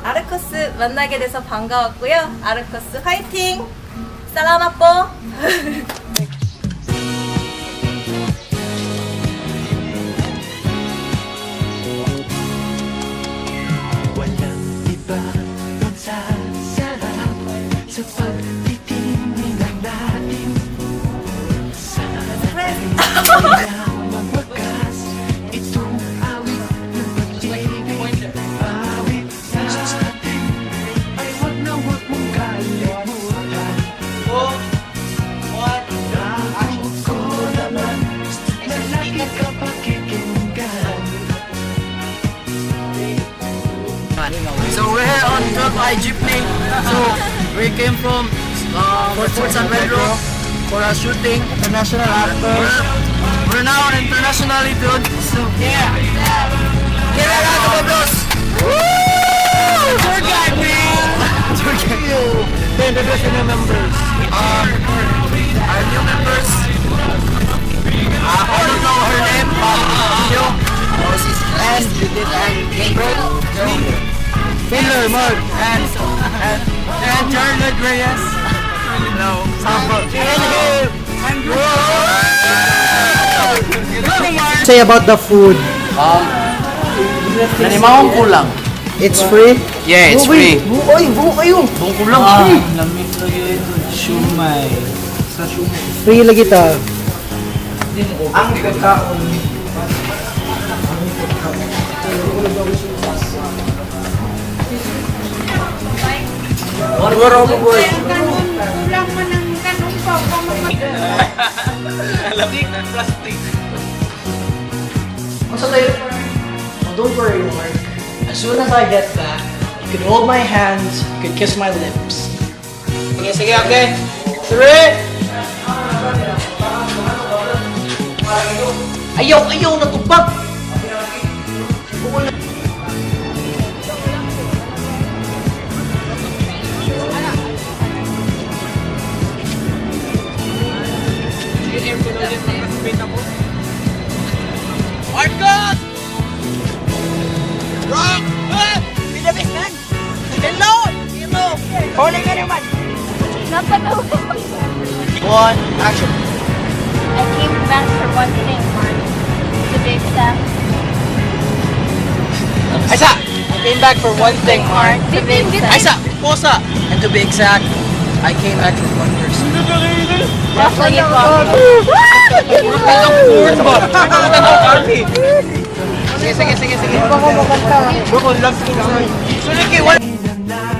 아르코스 만나게 돼서 반가웠고요. 아르코스 화이팅! Salamat po! Walang iba magsasarap sa pagtitingnan natin. Sana ay magwakas itong awit ng pag-ibig. Awit sa atin ay wag na wag mong kalimutan. Dako ko naman na lagi ka pakikinggan. So we're here on 12i Jeepney. So we came from Fort San Pedro for a shooting. International actors. We're now internationally, dude. So yeah. Give it a round of applause. Woo! Tour guide, man. Tour guide. Introduce your new members. Our new members. I don't know her name, but you. Moses and Judith and Gabriel. Taylor, Mark. And Charlotte Reyes. No. Sample. And Say about the food. Nanimawang kulang. It's free. Yeah, it's free. Buoy, buo kayo. Buong kulang. Lamit lagi ito. Shumay. Sa shumay. Free lagi ta. Ang pagkaon. Kulang man ng kanong pa. Well, don't worry, Mark. As soon as I get back, you could hold my hands, you could kiss my lips. Sige, sige, okay. Three! Ayaw, ayaw, natubag! Marcos! Rock! Ah! Pinabis man! Hello! Hello! Huli ka naman! Napatawa. One, action. I came back for one thing, Mark. To be exact. Aisa! I came back for one thing, Mark. To be exact. Aisa! Posa! And to be exact, I came back for one person. Lagi po. Sige, sige, sige, sige. Bukol lang. Sulit kayo, Na